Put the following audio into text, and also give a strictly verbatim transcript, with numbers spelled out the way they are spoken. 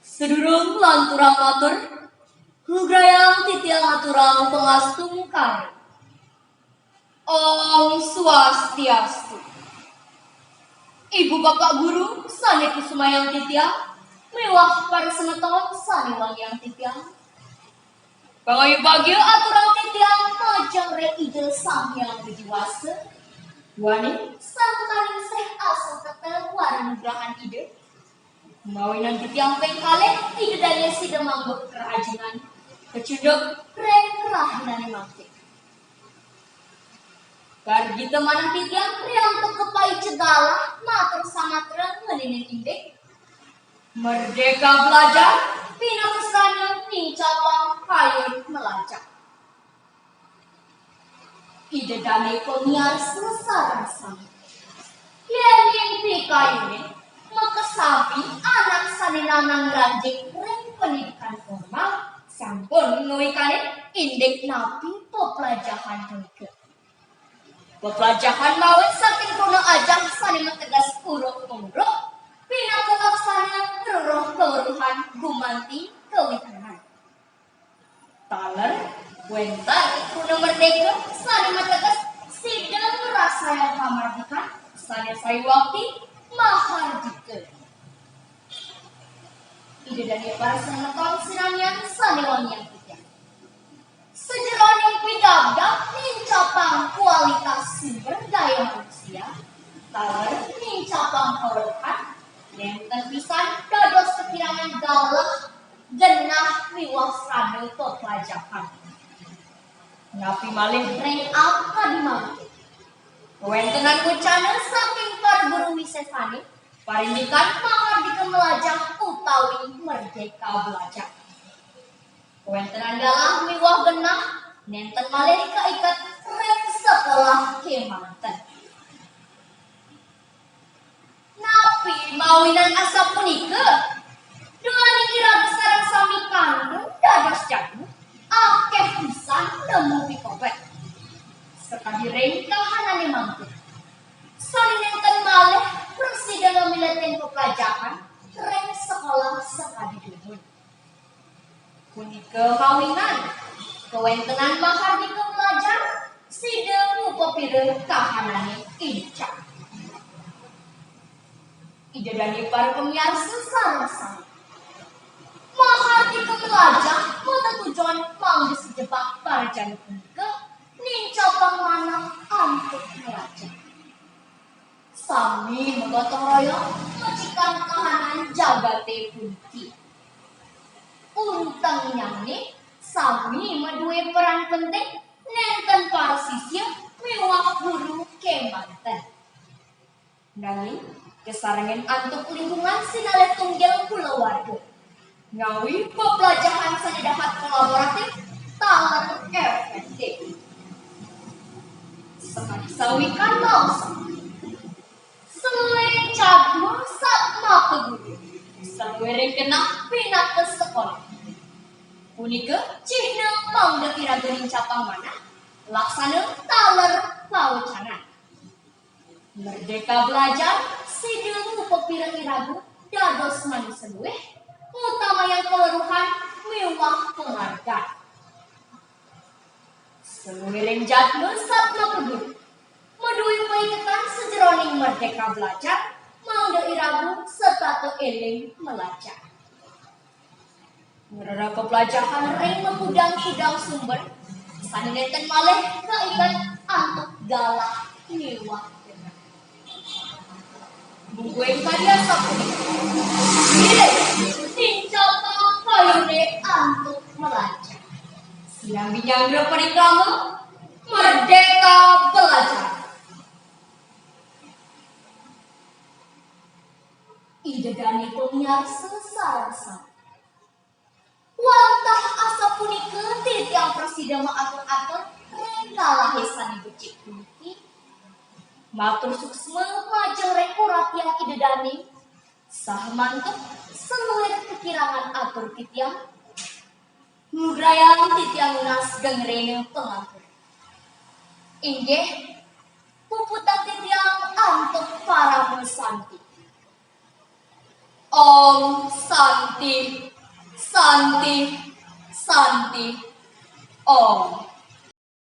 Sadurung lanturang matur, lugrayang titiang aturang pangastungkara. Om Swastiastu. Ibu bapak guru sané kusumayang titiang, miwah para semeton sané wangiang titiang. Pangayu bagia aturang titiang majeng ring Ida Sang Hyang Widi Wasa. Duaning sareng kaningsih asung keteng wara nugrahan Ida. Mawinan titiang ping kalih Ida dané sida mangda kerahajengan kacunduk ring rahinané mangkin. Gargita manah titiang riantuk kapaica galah matur samatra ngeninin indik. Merdeka Belajar, pinaka srana nincapang kayun melajah. Ida dané pamiarsa sareng sami. Yéning pikayuné, makasami anak sané nanang ngranjing ring pendidikan formal sampun ngawikanin indik napi peplajahan punika. Peplajahan mawi saking kruna ajah sané mateges uruk-penguruk, pinaka laksana ngruruh kaweruhan gumanti kawitanan. Taler wénten kruna merdeka sané mateges sida ngraksayang kamardikan sané sayuwakti mahardika. Ida dané para semeton sinamian sané wangiang titiang. Sajeroning pidabdab nincapang kualitas sumber daya manusia, taler nincapang kaweruhan, nénten pisan dados kakirangan galah, genah miwah srana peplajahan. Napi malih ring akadi mangkin? Kawéntenan wacana saking para guru wisésané, parindikan mahardika melajah utawi merdeka belajar. Kawéntenan galah miwah genah nénten malih kaiket ring sekolah kémanten. Napi mawinan asapunika? Duaning iraga sareng sami kandung dados jadma, akéh pisan nemu pikobet. Sakadi ring kahanané mangkin, sané nénten malih prasida ngamiletin peplajahan ring sekolah sakadi dumun. Punika mawinan kawéntenan mahardika belajar, sida ngupapira kahanané icak. Ida dané para pamiarsa sareng sami. Mahardika belajar matetujon mangda sejebak para jani punika nincapang manah antuk belajar. Sami magotong royong macikan kahanan jagaté puniki. Untengnyané sami madué peran penting, nénten para sisya miwah guru kémanten. Nanging kasarengin antuk lingkungan sinalih tunggil kulawarga. Ngawi peplajahan sané dahat kolaboratif taler éféktif. Sakadi sawikan maos, saluiring jadma satma paguru, saluiring genah pinaka sekolah. Punika cihna mangda iraga nincapang manah, laksana taler pawecanan. Merdeka belajar, sida ngupapira iraga dados manusa luih, ngutamayang kaweruhan miwah pangargan. Saluiring jadma satma paguru, madué paiketan sajeroning merdeka belajar, mangda iraga setata éling melajah. Ngrereh peplajahan ring makudang-kudang sumber, sané nénten malih kaiket antuk galah miwah genah. Mungguing karya sapunika, bilih nincapang kayuné antuk melajah. Sinambi nyandra parikrama, merdeka belajar. Ida dané pamiarsa sareng sami. Wantah asapunika titiang prasida maatur-atur ring galahé sané becik puniki. Matur suksma majeng ring uratian Ida dané, saha mantuk saluir kakirangan atur titiang. Lugrayang titiang nunas geng-rena pangampura. Inggih, puputang titiang antuk parama santi. Om Santi, Santi, Santi, Om.